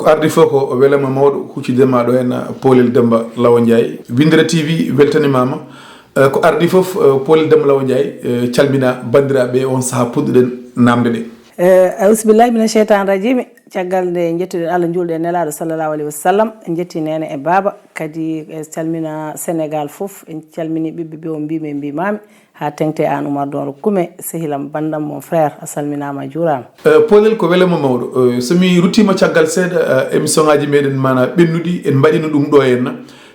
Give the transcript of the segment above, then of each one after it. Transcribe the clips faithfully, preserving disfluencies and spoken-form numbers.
Ardi fof ko welama mawɗo huccude ma ɗo en, Poolel Demba Lawo Ndiaye. Windere T V weltanimaama. Eh, ko ardi fof, eh, Poolel Demba Lawo Ndiaye, eh, calmina banndiraaɓe on sahaa puɗɗuɗen namde ɗe. Eh, auzubillahi mina sheytan rajimi. Caggal nde njettuɗen Allah, njuulɗen Nelaaɗo sallallahu alaihi wasallam, en njetti neene e baaba, kadi e calmina Sénégal fof, en calmini ɓiɓɓe ɓe on mbimi e mbimami, haa teŋti e an Oumar Donro Kume, sehilam, bandam, mon frère, a salminaama, a juuraama. Eh, Poolel, ko welama mawɗo. Eh, so mi ruttiima caggal seeɗa, eh, émission ngaaji meɗen maana ɓennuɗi, en mbaɗino ɗum ɗo henna.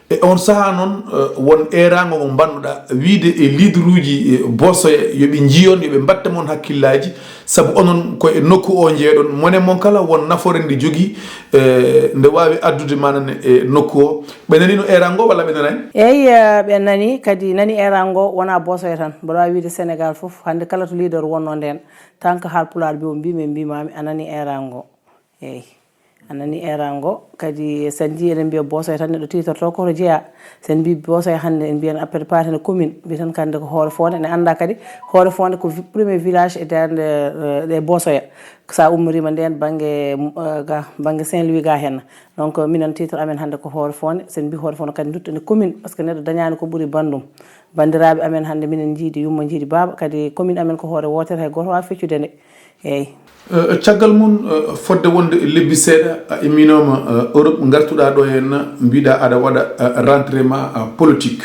E on sahaa noon, eh, won eeraango mo mbannuɗaa wiide e leaderuuji, eh, Boosoya, yo ɓe njiyon, yo ɓe mbatta mon hakkillaaji, sabu onon ko e nokku o njeeɗon, mone mon kala won nafoore nde jogii, eh, nde waawi addude maana e nokku o. Ɓe naniino eeraango walla ɓe nanaani? Eey, eh, ɓe nani, kadi nani eeraango wonaa Boosoya tan. Mboɗo waawi wiide Sénégal fof, hannde kala to leader wonnoo ndeen, tant que Haalpulaar mbi o mbimi e mbimami, a nani eeraango. Eey. A nani eeraango, kadi so en njii eɗen mbiya Boosoya tan neɗɗo tiitorto ko to jeyaa. So en mbii Boosoya hannde en mbiyan appel paati ne commune, mbiya tan hannde ko Hoore Foonde, ene anndaa kadi Hoore Foonde ko vi-, premier village e darnde, eh, ɗe Boosoya. So a ummoriima ndeen bannge, eh, ga, bannge Saint-Louis ga henna. Donc, minen titre amen hannde ko Hoore Foonde, so en mbii Hoore Foonde kadi ndutto ne commune, par ce que neɗɗo dañaani ko ɓuri banndum. Banndiraaɓe amen hannde minen njiidi yumma njiidi baaba, kadi commune amen ko hoore wootere, hay gooto waawa feccude nde. Eey. Eh, caggal mum, eh, fodde wonde lebbi seeɗa, a imminooma, eh, Europe, ngartuɗaa ɗo henna, mbiɗa aɗa waɗa, eh, rentrée ma, eh, politique.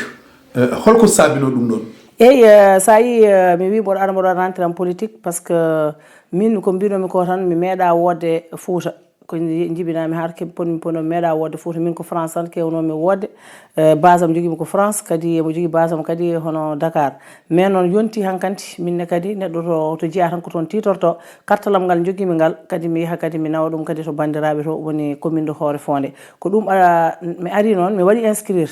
Eh, holko saabinoo ɗum ɗoon? Eey, eh, so a yii, eh, mi wii mboɗo ara mboɗo waɗa rentrée am politique, par ce que min ko mbinomi ko tan, mi meeɗa woodde Fuuta. Ko nji-, njibinami har ke-, pon-, pono mi meeɗa woodde Fuuta. Min ko France tan kewnoomi woodde. Eh, base am jogiimi ko France, kadi emo jogii base am kadi hono Dakar. Mais noon yonti hankanti, min ne kadi neɗɗo to, to jeyaa tan ko toon tiitorto. Kartalam ngal njogiimi ngal, kadi mi yaha kadi mi nawa ɗum kadi to banndiraaɓe to woni commune de Hoore Foonde. Ko ɗum, ah, mi ari noon, mi waɗi inscrire.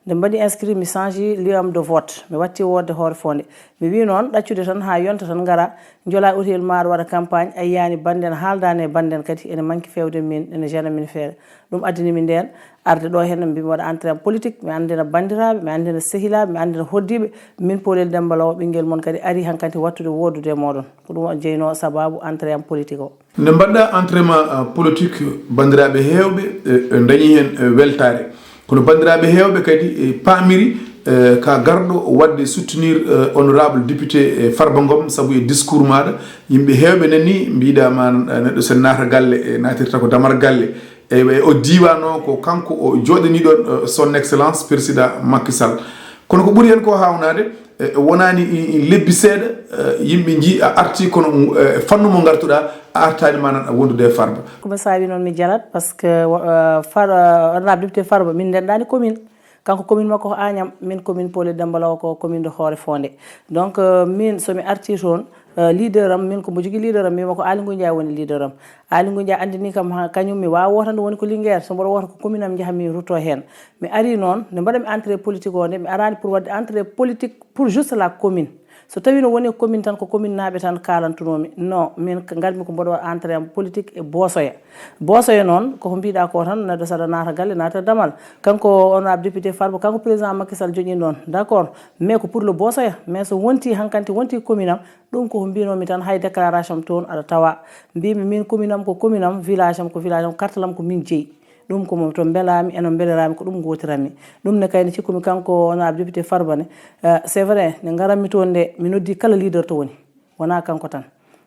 Nde mbaɗi inscrit, mi change lieu am de vote. Mi watti woodde Hoore Foonde. Mi wi noon, ɗaccude tan haa yonta tan ngara, njola hôtel Maaro waɗa campagne, a yiyaani bannden, haaldaani e bannden kadi, ene manki feewde min, ene jana min feere. Ɗum addani mi ndeen, arde ɗo heen, mbi mi waɗa entrée am politique, mi anndina banndiraaɓe, mi anndina sehilaaɓe, mi anndina hoɗdiiɓe, min Poolel Demba Law, ɓinngel mon kadi ari hankanti wattude woodude e mooɗon. Ko ɗum jeynoo sabaabu entrée am politique o. Nde mbaɗɗa entrée ma, ah, politique, banndiraaɓe heewɓe, eh, eh, ndañi heen, eh, weltaare. Kono banndiraaɓe heewɓe kadi, eh, paamiri, eh, ka garɗo waɗde soutenir, eh, honorable député, eh, Farba Ngom, sabu e discours maaɗa, yimɓe heewɓe nani mbiɗa ma, eh, neɗɗo sen naata galle, eh, naatirta ko damar galle. E, e o diiwaan o ko kanko o jooɗanii ɗoon, eh, son excellence président Macky Sall. Kono ko ɓuri heen ko haawnaade, e, wonaani i, i lebbi seeɗa, e, yimɓe njii a artii kono, e, fannu mo ngartuɗaa a artaani maanaam a wondude e Farba. Ko mi saawi noon mi jalat, par ce que, eh, Far-, eh, honorable député Farba, min ndenndaani commune. Kanko commune makko ko Agnam, min commune Poolel Demba Law ko commune de Hoore Foonde. Donc, eh, min so mi artii toon, eh, leader am, min ko mbo jogii leader am, mbiymi ko Aly Ngouille Ndiaye woni leader am. Aly Ngouille Ndiaye anndini kam ha kañum mi waawa wootande woni ko Linguère, so mboɗo woota ko commune am njaha mi rutto heen. Mi ari noon, nde mbaɗami entrée politique o nde, mi araani pour waɗde entrée politique pour juste la commune. So tawi no woni commune tan, ko commune naaɓe tan kaalantunoomi. Non, min k-, ngarmi ko mboɗo waɗa entrée am politique e Boosoya. Boosoya noon, koko mbiɗa ko tan, neɗɗo saɗa naata galle, naata damal. Kanko honorable député Farba, kanko président Macky Sall joƴƴini ɗoon. D'accord, mais ko pour le Boosoya. Mais so wonti hankanti, wonti commune am, ɗum ko ko mbinomi tan, hay déclaration am toon aɗa tawa. Mbimi min commune am ko commune am, village am ko village am, carte lam ko min jeyi. Ɗum ko mo to mbelami, eno mbelirami, ko ɗum gotiranmi. Ɗum ne kayne cikkumi kanko honorable député Farba ne. Eh, c'est vrai, nde ngaranmi toon nde, mi noddi kala leader to woni. Wona kanko tan.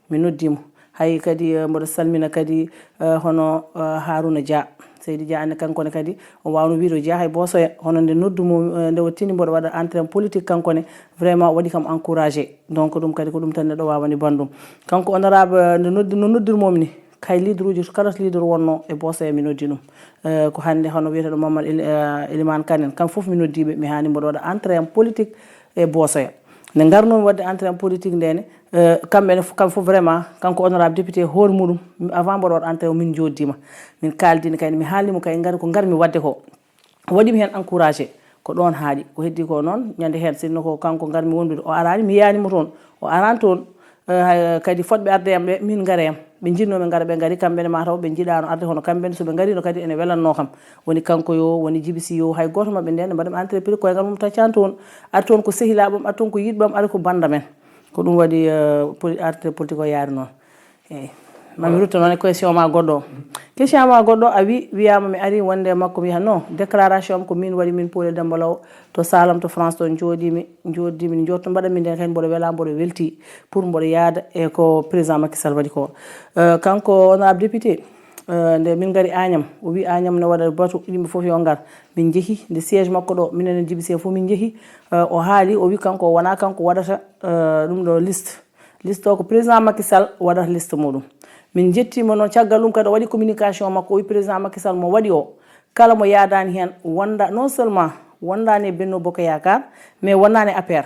Mi noddi mo. Hay kadi, eh, mboɗo salmina kadi, eh, hono, eh, Harouna Dia. Seydi Dia ne kanko ne kadi, o wawno wiide o jeeya hay Boosoya. Hono nde noddu mo, eh, nde o tini mboɗo waɗa entrée politique kanko ne, vraiment o waɗi kam encouragé. Donc ɗum kadi ko ɗum tan neɗɗo wawani banndum. Kanko honorable, eh, nde noddi, no noddirmomi ni, kay leader uji, kala leader wonno e Boosoya mi noddi ɗum. Eh, ko hannde hono wiyeteɗo Mamadou El-, eh, Elimane Kane en, kam fof mi noddiɓe, mi hani mboɗo waɗa entrée am politique e Boosoya. Nde ngarnomi waɗde entrée am politique nde ne, eh, kamɓe ne fof, kamɓe fof vraiment, kanko honorable député hoore muɗum, avant mboɗo waɗa entrée o min joddima. Min kaldini kay, mi haalnimo kay ngari ko ngarmi waɗde ko. O waɗi mi heen encouragé. Ko ɗoon haaɗi. Ko heddi ko noon, ñande heen, sinno ko kanko ngarmi wondude, o araani, mi yiyaani mo toon. O araani toon. Eh, hay, kadi fotɓe arde yam ɓe, min ngara yam. Ɓe njinnoo ɓe ngara, ɓe ngari, kamɓe ne mataw ɓe njiɗaano arde, kono kamɓe ne so ɓe ngariino kadi ene welannoo kam. Woni kanko yo, woni Jibi Si yo, hay gooto maɓɓe nden ne mbaɗa mi entrée piri koyngal mum taccaani toon. Ari toon ko sehilaaɓam, ari toon ko yiɗɓam, ari ko bannda men. Ko ɗum waɗi, eh, poli-, entrée politique o yaari noon. Eey. Mami rutto noon e question ma goɗɗo o. Question ma goɗɗo, a wi, wiyama mi ari wonde e makko, mi wiya non, déclaration am ko min waɗi, min Poolel Demba Law, to salam to France ɗon jooɗimi, jooɗimi, jotto mbaɗa min nden kadi mboɗo wela, mboɗo welti pour mboɗo yaada e ko président Macky Sall waɗi ko. Euh, kanko honorable député, euh, nde min ngari Agnam, o wi Agnam ne waɗa batu, yimɓe fof yo ngar. Min jeehi nde siège makko ɗo, minen e Djiby Sy fof min jeehi. Euh, o haali, o wi kanko o wona kanko waɗata, euh, ɗum ɗo liste. Liste o ko président Macky Sall waɗata liste muɗum. Min jettima noon, caggal ɗum kadi o waɗi communication makko, o wi président Macky Sall mo waɗi o, kala mo yaadani hen, wonda, non seulement wondani e Benno Bokk Yaakaar, mais wondani e A P R.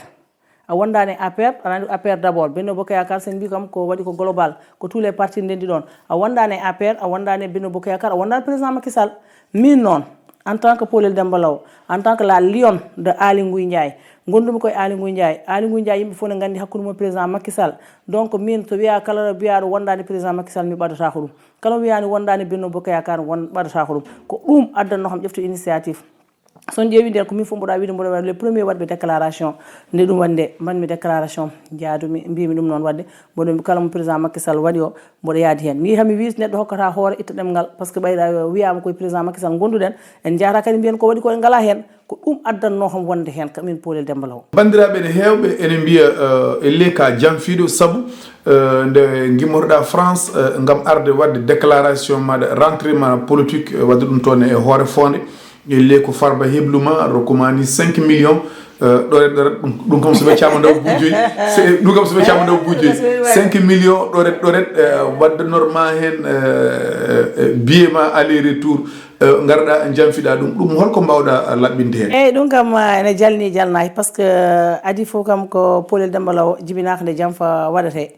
A wondani e A P R, aɗa andi A P R d'abord, Benno Bokk Yaakaar, sen mbi kam ko waɗi ko global, ko tous les partis ndendi ɗon. A wondani e A P R, a wondani e Benno Bokk Yaakaar, a wondani président Macky Sall. Min noon, en tant que Poolel Demba Law, en tant que la lionne de Aly Ngouille Ndiaye, gondumi koye Aly Ngouille Ndiaye. Aly Ngouille Ndiaye yimɓe fof ne nganndi hakkunde mum e président Macky Sall. Donc min so wiya kala biyaɗo wondani président Macky Sall, mi ɓadatako ɗum. Kala wiyani wondani Benno Bokk Yaakaar, won ɓadatako ɗum. Ko ɗum addanno kam ƴeftu initiative. So on ƴeewi nder ko min fof mboɗo wiide mboɗo waɗa le premier waɗɓe déclaration nde ɗum waɗde, mbaɗmi déclaration, jaadumi, mbimi ɗum noon waɗde, mboɗo kala mo président Macky Sall waɗi o, mboɗo yaadi heen. Mi yehi mi wii neɗɗo hokkata hoore itta ɗemngal, par ce que ɓayra wiyama koye président Macky Sall gonduɗen, en jahata kadi mbiyen ko waɗi ko en ngala heen. Ko ɗum addanno kam wonde heen ka min Poolel Demba Law. Banndiraaɓe ene heewɓe ene mbiya, euh, e le ka janfiiɗo sabu, euh, nde gimmorɗa France, euh, ngam arde waɗde déclaration maɗa rentrée ma politique, euh, waɗde ɗum toon e hoore foonde. E le ko Farba hebluma, rokkuma ni cinq millions, euh, ɗoret, ɗoret, ɗum, ɗum kam so weccama ndaw buujoyi, se-, ɗum kam so weccama ndaw buujoyi, cinq millions ɗoret, ɗoret, euh, wadde norma heen, euh, euh, billet ma aller retour, euh, ngarɗa janfiɗa ɗum, ɗum holko mbawɗa laɓɓinde heen? Eyyi, ɗum kam, ah, ene jalni, jalnaaki, par ce que, ah, adii fof kam ko Poolel Demba Law jibinaaka nde janfa waɗate.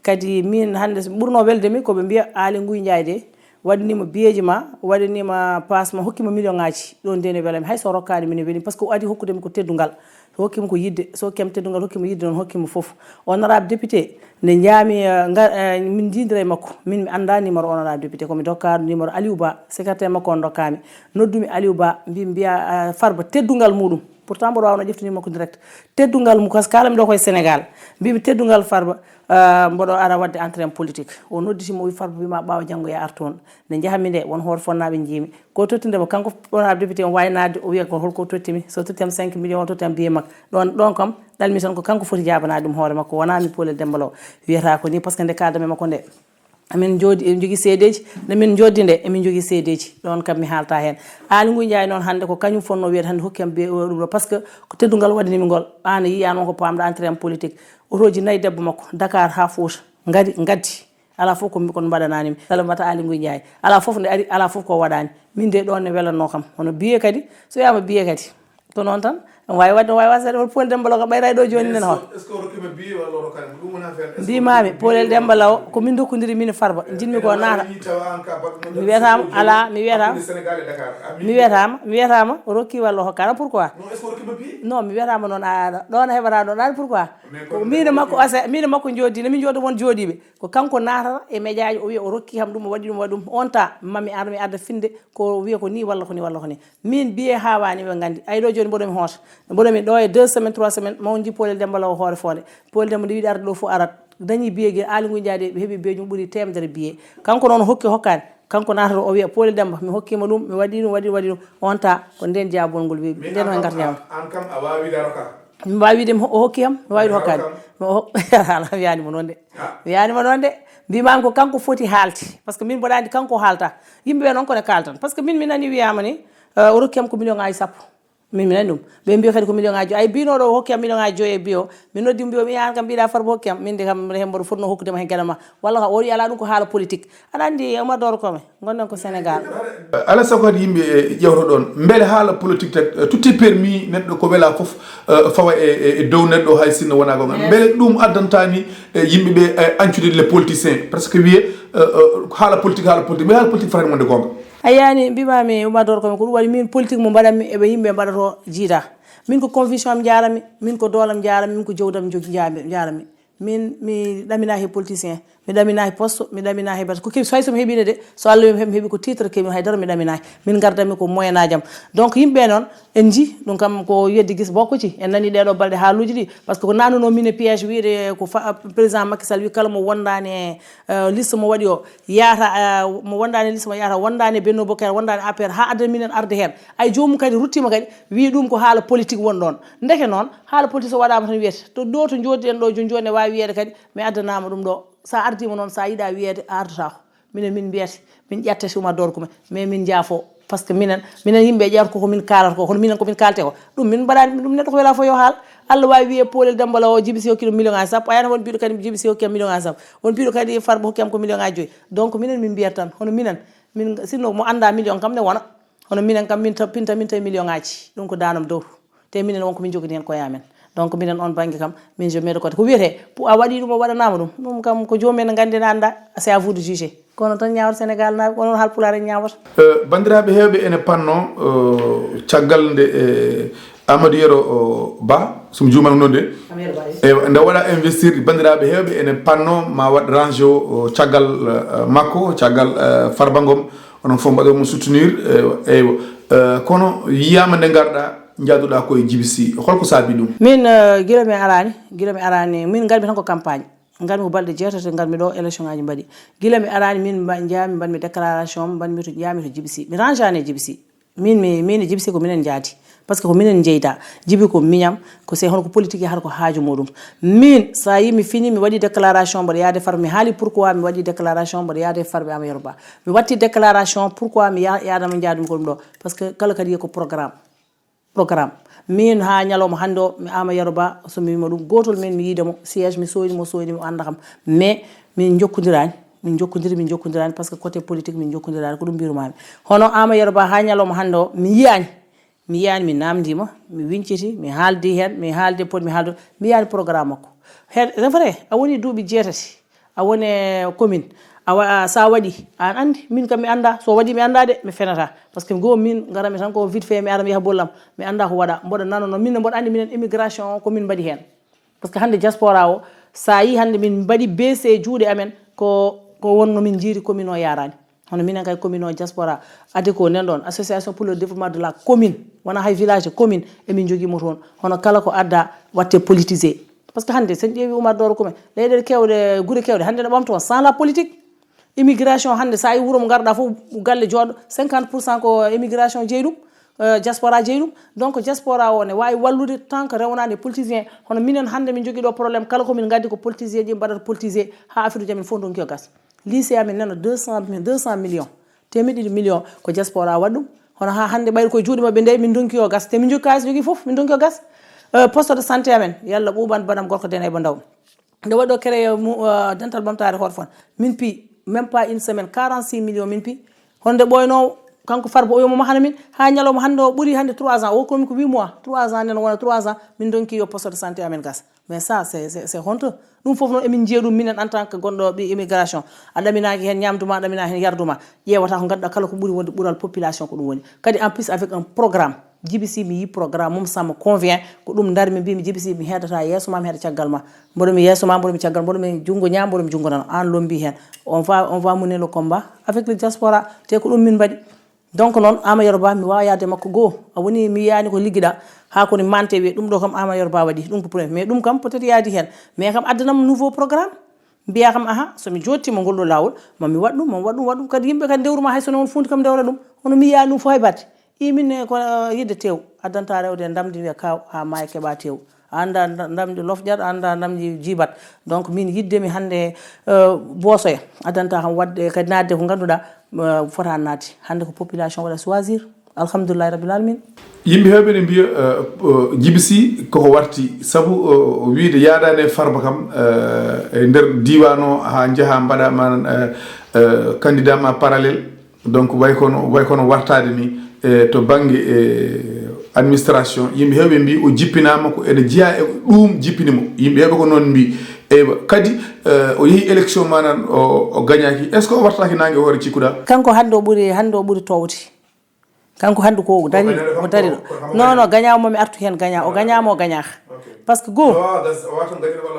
Kadi min hannde so ɓurno welde mi ko ɓe mbiya Aly Ngouille Ndiaye de waɗanima biyeeji ma, waɗanima paas ma, hokkima million ngaji. Ɗon de ne welami, hay so rokkaani mi ne weli, par ce que o adii hokkudemi ko teddungal. So hokkima ko yidde, so hokkiyam teddungal, hokkima yidde noon, hokkima fof. Honorable député, nde njaami, eh, nga-, eh, min njiidira e makko, min mi annda numéro honorable député, ko mi dokka numéro Aliou Ba, secrétaire makko on dokkami. Noddumi Aliou Ba, mbi, mbiya, eh, Farba, teddungal muɗum. Pourtant mboɗo wawno ƴeftude makko direct. Teddungal mum, parce que kalami ɗo koye Sénégal. Mbimi teddungal Farba, eh, mboɗo ara wadde entrain politique. O nodditimi, o wi Farba, wima ɓawa janngo ya ar toon. Nde njahami nde, won hoore fonnaaɓe njiimi. Ko tottinde mo, kanko honorable député, o wawi naatde, o wiya ko holko tottimi. So tottiyam cinq millions, o tottiyam billet makko. Ɗon, ɗon kam, ɗalmi tan ko kanko foti jabanaade ɗum hoore makko, wona mi Poolel Demba Law. Wiyata ko ni, par ce que nde kaldami makko nde, amin jooɗi, emin jogii seedeeji, nde min jooɗdi nde, emin jogii seedeeji. Ɗon kam mi haalta heen. Aly Ngouille Ndiaye noon hannde ko kañum fotno wiyede hannde hokkiyam billet o ɗum ɗo, par ce que ko teddungal waɗanimi ngol. An a yiyano ko pamɗa entrain politique. Otoji nayi debbo makko, Dakar haa Fouta, ngari, ngaddi. Ala fof ko, ko mbaɗananimi. Salamata Aly Ngouille Ndiaye. Ala fof nde ari, ala fof ko waɗani. Min de ɗon ne welanno kam. Hono billet kadi, so wiyama billet kadi. Ko noon tan, ɗum wawi wadde, wawi wasde, won Poolel Demba Law ko ɓayra ɗo joni nen hoto. Mbimami, Poolel Demba Law, ko min dokkodiri min e Farba. Jinmi ko naata. Mi wiyatama, ala, mi wiyatama. Mi wiyatama, mi wiyatama, o rokki walla o hokkano, pourquoi? Non, mi wiyatama noon, a, ɗon a heɓata ɗon, ɗan pourquoi? Ko min e makko, asa, min e makko jooɗi, ne min jooɗo won jooɗiɓe. Ko kanko naatata e médiaji, o wiya o rokki kam ɗum, o waɗi ɗum, o waɗi ɗum. On temps, mami ar, mi adda finde, ko wiya ko ni walla ko ni walla ko ni. Min billet hawani ɓe nganndi. Ay ɗo joni mboɗo mi hoota. Mboɗo mi ɗo e deux semaines, trois semaines, mawji Poolel Demba Law hoore foonde. Poolel Demba nde wiɗi arde ɗo fof arat. Dañi billet gel, Aly Ngouille Ndiaye de, ɓe heɓi billet jum ɓuuri teemedere billet. Kanko noon o hokki hokkani. Kanko naatata o wiya Poolel Demba, mi hokkima ɗum, mi waɗi ɗum, waɗi, waɗi ɗum. On temps, ko nden jaabol ngol weeɓi. Nden o ngarta ñaamde. An kam a wawi daro ka. Mi wawi wiide mi ho-, o hokki kam, mi wawi ɗum hokkade. Mi ho-, ala, mi wiyani mo noon de. Mi wiyani mo noon de. Mbimami ko kanko foti haalde. Par ce que min mboɗa andi kanko haalta. Yimɓe ɓe noon ko ne kaltan. Par ce que min mi nani wiyama ni, eh, o rokki kam ko million ngaji sappo. Min mi nani ɗum. Ɓe mbiya kadi ko million ngaji joyi. Ay binoɗo o hokki kam million ngaji joyi e biyo. Mi noddi mbiyo mi an kam mbiɗa Farba hokki kam. Min de kam hen mboɗo fotno hokkudema hen gueɗal ma. Walla ka o wi ala ɗum ko haala politique. Aɗa andi Oumar Doro Kome. Gonɗen ko Sénégal. Alaa sago kadi yimɓe, e, ƴewta ɗoon. Mbele haala politique tan, e, totti permis neɗɗo ko wela fof, e, fawa e, e, e dow neɗɗo hay sinno wona gonga. Mbele ɗum addanta ni, e, yimɓe ɓe, e, ancude les politiciens? Parce que wiye, e, e, haala politique, haala politique. Mbele haala politique fotani wonde gonga? A yiyani mbimami Oumar Doro Kome ko ɗum waɗi min politique mo mbaɗanmi eɓe yimɓe mbaɗato jiida. Min ko conviction am jarami, min ko doolam jarami, min ko jawdam jog-, jarami. Min, mi ɗamina he politicien. Mi ɗaminaaki poste, mi ɗaminaaki bata. Ko keɓi, so hay so mi heɓiino de, so Allah wi mi heɓi ko titre keɓi, hay dara mi ɗaminaaki. Min ngardanmi ko moyen aji am. Donc yimɓe noon, en nji, ɗum kam ko yeddi gis bokko ci. En nani ɗeɗo balɗe haaluuji ɗi. Parce que ko nanuno min e piège wiide ko fa-, président Macky Sall wi kala mo wondaani e, euh, liste mo waɗi o, yaata, euh, mo wondaani e liste mo yaata, wondaani e Benno Bokk Yaakaar, wondaani A P R, haa adda minen arde heen. Ay joomum kadi ruttima kadi, wi ɗum ko haala politique won ɗoon. Ndeke noon, haala politique so waɗaama tan wiyete. To ɗo to jooɗiɗen ɗo jooni jooni ne waawi wiyeede kadi, mi addanaama ɗum ɗo. Sa ardima noon, sa yiɗa wiyeede, a ardotaako. Minen min mbiyata, min ƴetta si Oumar Doro Koume, mais min njaafo. Parce que minen, minen yimɓe ƴeewata koko min kaalata ko, kono minen ko min kaalte ko. Ɗum min mbaɗani ɗum, neɗɗo ko wela fof yo haal. Allah waawi wiye Poolel Demba Law o Djiby Sy hokki ɗum million ngaji sappo, a yana won mbiɗo kadi Djiby Sy hokki am million ngaji sappo. Won mbiɗo kadi Farba hokki am ko million ngaji joyi. Donc minen min mbiyata tan, hono minen, min, sinno mo annda million kam ne wona. Hono minen kam min ta-, pinta min tawi million ngaji. Ɗum ko daanam dowru. Te minen won ko min jogini heen koye amen. Donc minen on bannge kam, min je mede côté. Ko wiyetee, pour a waɗi ɗum, o waɗanaama ɗum. Ɗum kam ko joomum en nganndi ne annda, c'est à vous de juger. Kono tan ñaawata Sénégal naaɓe, ko noon Haalpulaar en ñaawata. Eh, banndiraaɓe heewɓe ene panno, eh, caggal nde, eh, Amadou Yero, oh, Ba, so mi juumaani noon de. Amadou Ba, yes. Eywa, nde waɗa investir, banndiraaɓe heewɓe ene panno ma waɗ range o, o caggal, eh, makko, caggal, eh, Farba Ngom, onon fof mbaɗo mo soutenir, eywa, eywa. Eh, kono yiyaama nde ngarɗa, njaaduɗa ko e Djiby Sy. Holko saabi ɗum? Min, eh, gila mi araani, gila mi araani, min ngarmi tan ko campagne. Ngarmi ko balɗe jeetati, ngarmi ɗo, élection ngaji mbaɗi. Gila mi araani, min mba-, njaami, mbaɗmi déclaration, mbaɗmi to, njaami to Djiby Sy. Mi rangeani e Djiby Sy. Min, mi, min e Djiby Sy ko minen njaadi. Parce que ko minen njeyda. Djiby ko miñam, ko se hono ko politique yahata ko haaju muɗum. Min, sa yi mi fini, mi waɗi déclaration, mboɗo yaade Farba, mi haali pourquoi mi waɗi déclaration, mboɗo yaade Farba Amadou Yero Ba. Mi watti déclaration, pourquoi mi ya-, yaadama njaadumi ko ɗum ɗo. Parce que kala kadi ko programme. Programme. Min haa ñalawma hannde o, mi Ama Yero Ba, so mi wiima ɗum, gootol men mi yiide mo, siège mi soodi mo, soodi mo, annda kam. Mais min njokkondiraani, min njokkondiri, min njokkondiraani, parce que côté politique min njokkondiraani, ko ɗum mbirumami. Hono Ama Yero Ba haa ñalawma hannde o, mi yiyaani. Mi yiyaani, mi naamndiima, mi wiñciti, mi haaldi heen, mi haaldi e pot, mi haaldi, mi yiyaani programme makko. Heen, c'est vrai, a woni duuɓi jeetati. A woni e commune. A wa-, a, sa waɗi, an anndi, min kam mi annda. So waɗi mi annda de, mi fenata. Parce que go min ngaranmi tan ko vite fait, mi ara mi yaha bollam. Mi annda ko waɗa. Mboɗo nana noon, min mboɗo anndi minen immigration o ko min mbaɗi heen. Parce que hannde diaspora o, sa yi hannde min mbaɗi baissé juuɗe amen, ko, ko wonno min njiiri commune o yaraani. Hono minen kay commune o diaspora, ade ko nen ɗon, association pour le développement de la commune, wona hay village, commune, emin jogii mo toon. Hono kala ko adda watte politisé. Parce que hannde, so en ƴeewi Oumar Doro Koume, leyɗeele keewɗe, gure keewɗe, hannde no ɓamtoo sans la politique. Immigration hannde, so a yi wuro mo ngarɗa fof, galle jooɗo, cinquante pour cent ko immigration jeyi ɗum, euh, diaspora jeyi ɗum. Donc, diaspora o ne waawi wallude tant que rewnaani politicien. Hono minen hannde, min jogii ɗo problème, kala ko min ngaddi ko politicien ji mbaɗata politisé, haa affaire uji amen fof ndonki o gas. Lycée amen nana deux cent, deux cent millions. Temeɗɗe ɗiɗi million ko diaspora waɗi ɗum. Hono haa hannde ɓayri koye juuɗe maɓɓe nde min ndonki o gas. Te min jogii kaalis jogii fof, min ndonki o gas. Euh, poste de santé amen, yalla ɓuuɓan banam gorko dene e bo ndaw. Nde waɗi o créé mu, euh, dental ɓamtaare hoore fon. Min pi, même pas une semaine, quarante-six millions min pi. Hono nde ɓooynoo, kanko Farba o wiima mo hano min, haa ñalawma hannde o ɓuri hannde trois ans. O komi ko huit mois, trois ans nden wona trois ans, min ndonki yo poste de santé amen gas. Mais ça, c'est, c'est, c'est honteux. Ɗum fof noon emin njiya ɗum minen en tant que gonɗo ɓi immigration. A ɗaminaaki heen ñaamdu ma, a ɗaminaaki heen yardu ma. Ƴeewata ko ngannduɗaa kala ko ɓuri wonde ɓural population ko ɗum woni. Kadi en plus avec un programme. Djiby Sy mi yi programme mum, ça me convient. Ko ɗum ndarmi mbimi Djiby Sy mi heedata yeeso ma, mi heeda caggal ma. Mboɗo mi yeeso ma, mboɗo mi caggal, mboɗo mi junngo ñaam, mboɗo mi junngo nano. Aan lombi heen. On va, on va mener le combat avec le diaspora. Te ko ɗum min mbaɗi. Donc noon, Ama Yero Ba, mi waawa yaade makko goo. A woni, mi yiyaani ko liggiɗa, haa ko ni mante wiye, ɗum ɗo kam Ama Yero Ba waɗi, ɗum ko premier. Mais ɗum kam peut-être yaadi heen. Mais kam addanam nouveau programme. Mbiya kam, aha, so mi jooɗtiima ngol ɗo laawol, ma mi waɗ ɗum, ma mi waɗ ɗum, waɗ ɗum. Kadi yimɓe kadi ndewru ma, hay so noon fuunti kam ndewra ɗum. Hono mi yiya ɗum fof hay batte. I min ne ko, eh, yidde tew, addanta rewde ndamdi wiya kaw, haa maayo keɓa tew. A annda nda-, ndamdi lofƴat, a annda ndamdi jiibat. Donc min yidde mi hannde, eh, boosoya, addanta kam waɗde kadi naatde ko ngannduɗaa, eh, fota naatde. Hannde ko population waɗa choisir. Alhamdulillahi Rabbil Alamin. Yimɓe heewɓe ne mbiya, eh, eh, Djiby Sy koko warti, sabu, eh, wiide yaadaani e Farba kam, eh, e nder diiwaan o haa njaha mbaɗa ma, eh, eh, candidat ma parallèle. Donc way kono, way kono wartaade ni, eh, to bannge, eh, administration, yimɓe heewɓe mbi o jippinaama ko ene jeyaa e ɗum jippini mo. Yimɓe heewɓe ko noon mbi. Eywa, kadi, eh, o yehi élection manan o, o gañaaki. Est-ce que o wartaaki naange hoore cikkuɗaa? Kanko hannde o ɓuri, hannde o ɓuri toowde. Kanko hannde ko dari o dari ɗo. Non, non, gañaama mo mi artu heen gañaa o gañaama o gañaaka. Parce que goo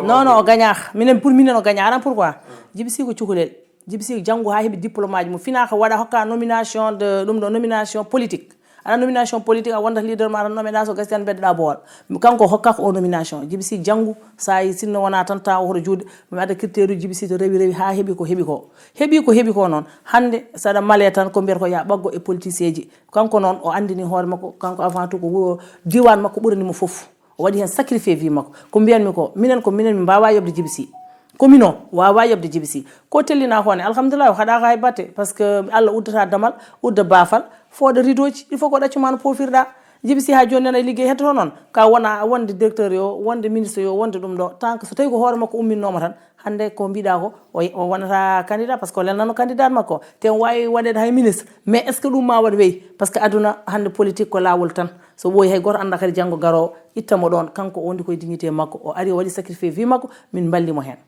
non non o gañaaka, minen pour minen o gañaa aran pourquoi? Jibi si ko cukalel. Jibi si janngu haa heɓi diplôme aji mo finaaka waɗa hokka nomination de ɗum ɗo nomination politique. Aɗa nomination politique a wondat leader ma tan nomeɗa so gasi tan beddoɗa boowal. Kanko hokkaka o nomination jibi si janngu. Sa yi sinno wona tan taw hoto juuɗe mi adda critère uji jibi si to rewi rewi ha heɓi ko heɓi ko. Heɓi ko heɓi ko noon hannde saɗa male tan ko mbiyata ko ya ɓaggo e politicien ji. Kanko noon o anndini hoore makko kanko avant tout ko wuro diwan makko ɓuranimo fof. O waɗi heen sacrifié vie makko. Ko mbiyanmi ko minen ko minen mi mbawa yoɓde jibi si. Ko mino wawa yoɓde jibi si. Ko tellina ko ne alhamdulillah o haɗaka hay batte par ce que allah uddata damal udda bafal. Fooɗa rideau ji il faut ko ɗaccuma no pofirɗa. Jibi si ha joni nana e ligguey heddoto noon ka wona wonde directeur yo wonde ministre yo wonde ɗum ɗo tant que so tawi ko hoore makko umminnoma tan hannde ko mbiɗa ko o wonata candidat par ce que o lelnano candidat makko te o wawi waɗede hay ministre mais est ce que ɗum ma waɗ weyi? Par ce que aduna hannde politique ko lawol tan. So ɓooyi hay goto anda kadi janngo garowo ittamo ɗon kanko o wondi koye dignité makko o ari o waɗi sacrifié vie makko. Min mballimo hen.